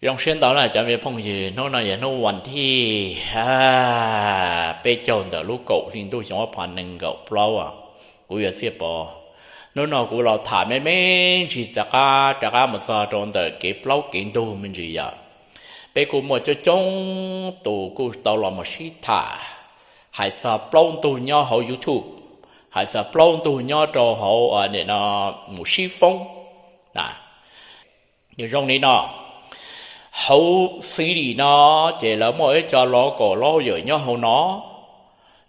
Zoo siab ntau na cov me phooj ywg, hnub no yog hnub vas thib peb caug ntawm lub kaum hli ntuj xyoo ob phav nees nkaum plaub. Kuv yog Txhiaj Pov. Hnub no kuv los tham me me ntsis txav qab rov qab mus txog rau ntawm kev plaub kev ntug me ntsis yom. Peb kuj muaj coob coob tus kuj tau los mus sib tham hais txog plaub ntug nyob hauv YouTube, hais txog plaub ntug nyob rau hauv nim no mus sib foob. Nws zoo li no, hauv city no ces lawv muaj ib co local lawyer nyob hauv no,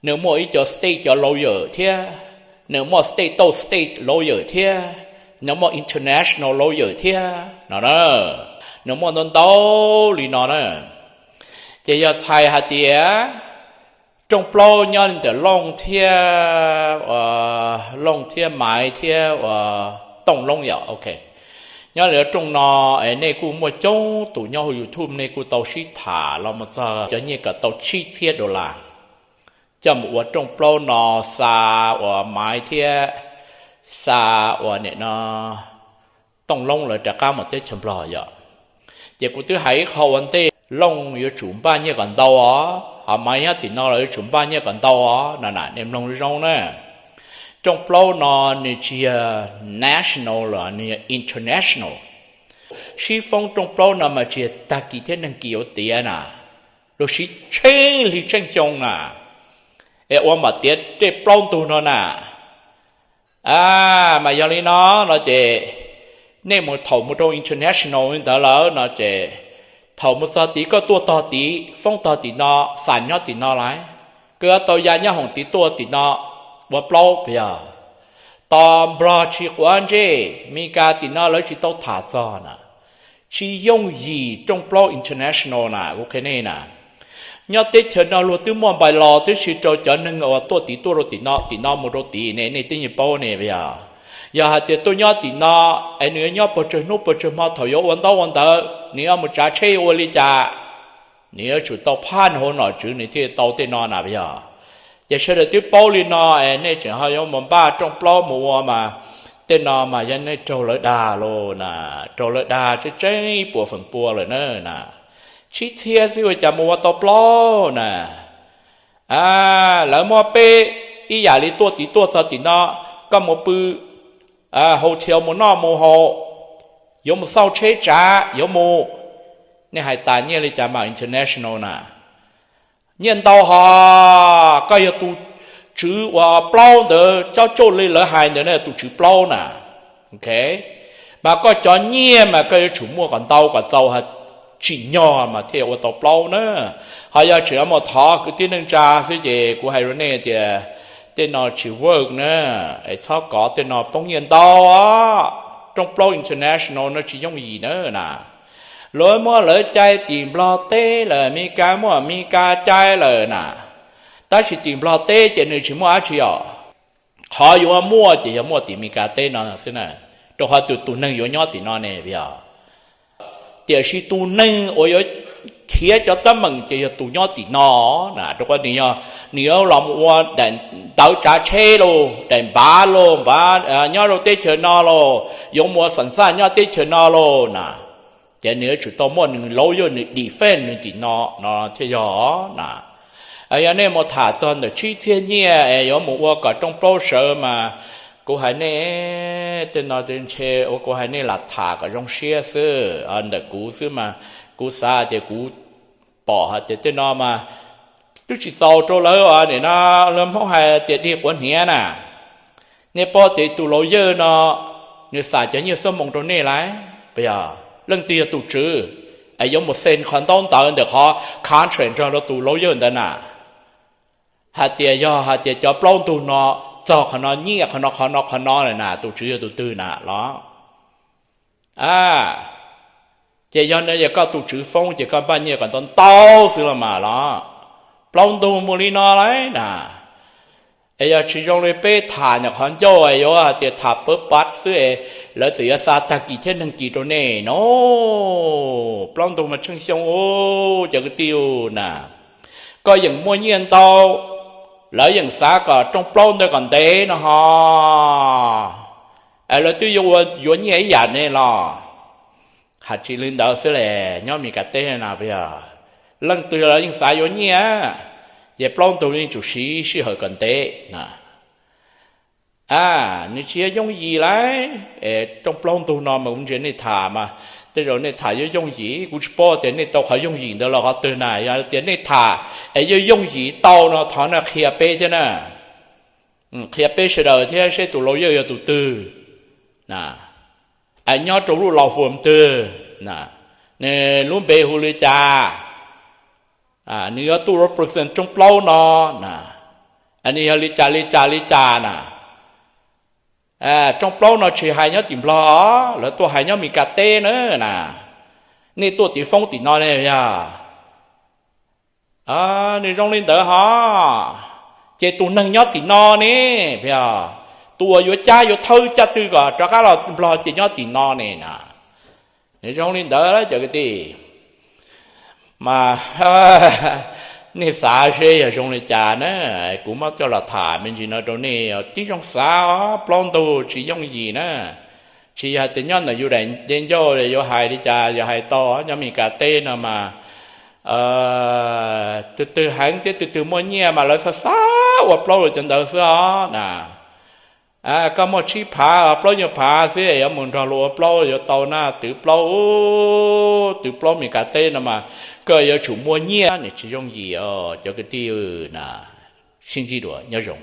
nws muaj ib co state cov lawyer thiab, nws muaj state tauj state lawyer thiab, nws muaj international lawyer thiab no na, nws muaj ntau ntau li no na. Ces yog txhais hais tias rooj plaub nyob li ntawm Looj thiab, Looj thiab Maiv thiab ua Tooj Loob yom, ok. Nyob li rooj no es nej kuj muaj coob tus nyob hauv YouTube nej kuj tau sib tham los mus txog cov nyiaj kom tau tsib txhiab dollar coj mus ua rooj plaub no xa uas Maiv thiab xa uas nim no Tooj Loob lawv rov qab mus teb chaws Nplog yom. Ces kuv twb hais ib qho ua ntej, Looj yuav tsum npaj nyiaj kom ntau os, ho Maiv nyob tim no los yuav tsum npaj nyiaj kom ntau os no na, nej mloog zoo na. Rooj plaub no nws tsis yog national los nws yog international. Sib foob rooj plaub no mas tsis yog tag kis thiab neeg kis ua tiav na, luag siv tsheej hli tsheej xyoo na, es ua mam tiav tej plaub ntug no na. Mas yog li no, no ces nej mus thaum mus rau international li ntawd lawm no ces thaum mus txog tid koj tuaj tog tid foob tog tim no, xa nyob tim no lawm, koj yuav tau ya nyob hoom tid tuaj tim no ua plaub puas yog? Tos Nplog tsis quav ntsej, Meskas tim no lawv tsis tau tham txog na. Tsis yooj yim rooj plaub international na, kuv qhia nej na. Nyob teb chaws no luag twb muaj npais los tib si rau cov neeg uas tuaj tid tuaj rau tim no, tim no mus rau tid ne, nej twb yeej paub ne puas yog? Yog hais tias tuaj nyob tim no es nws yuav nyob puag tsawg hnub puag tsawg hmo, thaum yuav ua ntaub ua ntawv nws yuav mus tsav tsheb ua li cas, nws yuav tsum tau phaj hauv nom tswv nws thiaj tau tej no na puas yog? Ces sawv daws twb paub li no es nej tseem ho yuav mus npaj rooj plaub mus ua mas, tej no mas yog nej raug lawv dag lauj na, raug lawv dag tseeb tseeb ib puas feem pua lawm na na. Tsib txhiab xwb ua cas mus ua tau plaub na? Lawv muab peb ib yam li tuaj tid tuaj txog tim no, koj mus pw hotel mus noj mus haus, yuav mus xauj tsheb tsav yuav mus, nej hais tas nyiaj li cas mas international na. Nyiaj ntau ho, koj yog tus tswv uas plaub ntawd, cob coj li lawv hais ntawd na, tus tswv plaub na. Ok, mas koj cov nyiaj mas koj yuav tsum muaj kom ntau kom txaus tsim nyog mas thiaj ua tau plaub na. Ho yog tseem yuav mus thov kwv tij neej tsa xwb ces kuv hais rau nej tias tej no tsis work na, es txhob kov tej no poob nyiaj ntau. Rooj plaub international no tsis yooj yim na na. Lawv muab lawv cai tim Nplog teb lawm, Meskas muab Meskas cai lawm na, tab sis tim Nplog teb ces nws tsis muaj dab tsi os. Qhov yuav muaj ces yog muaj tim Meskas teb no xwb na, rau qhov tus tus neeg yuav nyob tim no ne puas yog? Tiam sis tus neeg uas yuav khiav cov teeb meem ces yog tus nyob tim no na, rau qhov nws yuav los mus ua daim ntawv tsav tsheb lauj, daim npav lauj, npav nyob rau teb chaws no lauj, yuav mus ua xeem xaj nyob teb chaws no lauj na. Ces nws yuav tsum tau muaj nws lawyer, nws defend nws tim no no thiaj yog na. Yog nej mus tham txog ntawm tsib txhiab nyiaj es yuav mus ua kom rooj plaub sawv mas kuv hais nej, tej no ntshe ua kuv hais nej lam tham kom zoo siab xwb, ntawm kuv xwb mas kuv xav tias kuv pom hais tias tej no mas twb tsis txaus rau lawv, nim no lawv Hmoob hais tias dig quav hniav na. Nej paub tias tus lawyer no nws xam cov nyiaj xuab moos rau nej lauj, puas yog? Leej twg yog tus tswv es yuav mus xees qhov ntaub ntawv ntawm qhov contract nrog rau tus lawyer ntawd na, hais tias yog hais tias cov plaub ntug no txog qhov no nyiaj qhov no qhov no qhov no lawm na, tus tswv yog tus twg na los? Ces yog no yog koj tus tswv foob ces koj npaj nyiaj kom ntau ntau xwb los mas los. Plaub ntug mus li no lauj na. Es yog tsis zoo li peb tham nyuam qhov ncauj yuav hais tias tham pawv pav xwb es lawv txawm yuav xa tag kis thiab neeg kis rau nej no. Plaub ntug mas tsheej xyoo u, cov kwv tij u na. Koj yeem muaj nyiaj ntau, lawv yeem xav kom rooj plaub ntawd kom ntev no ho. Es lawv twb yuav ua yuav nyiaj ib yam ne los. Hais tsis li ntawd xwb le, nyob Meskas teb no puas yog leej twg los yeej xav yuav nyiaj, ces plaub ntug yeej tsum siv sij hawm kom ntev na. Nws tsis yog yooj yim lauj. Rooj plaub ntug no mas kuv ntsia nej tham mas tej zaum nej tham yuav yooj yim, kuv tsis paub tias nej tau qhov yooj yim ntawd los qhov twg na. Yog tias nej tham es yuav yooj yim tau no thov nej qhia peb thiab na, qhia peb sawv daws thiab seb tus laus yawg yog tus twg, nyob rau lub laus huam twg, nws lub npe hu li cas, nws yuav tuaj ua president rooj plaub no na, nws yog li cas li cas li cas na. Rooj plaub no tsis hais nyob tim Nplog, lawv tuaj hais nyob Meskas teb na na. Nej tuaj tim foob tim no ne yog, nws zoo li ntawd hos. Ces tus neeg nyob tim no ne, yog tus uas yuav cab yuav thawb caj twg kom rov qab los Nplog ces nyob tim no ne na. Nws zoo li ntawd cov kwv tij. Mas nej xav seb yog zoo li cas na, kuv muab coj los tham me ntsis no rau nej tib zoo xav os. Plaub ntug tsis yooj yim na. Tsis yog tias nyob ntawm yus daim nce ncauj yuav hais li cas yuav hais tau. Nyob Meskas teb no mas tus twg heev thiab tus twg muaj nyiaj mas lawv xav xav ua plaub los cov ntawd xwb os na. Koj muaj tsib phav plaub nyuag phav xwb yuav mus nrog luag ua plaub yuav tau na, twv plaub, twv plaub Meskas teb no mas koj yuav tsum muaj nyiaj, nws tsis yooj yim os cov kwv tij na. Sib ntsib dua, nyob zoo.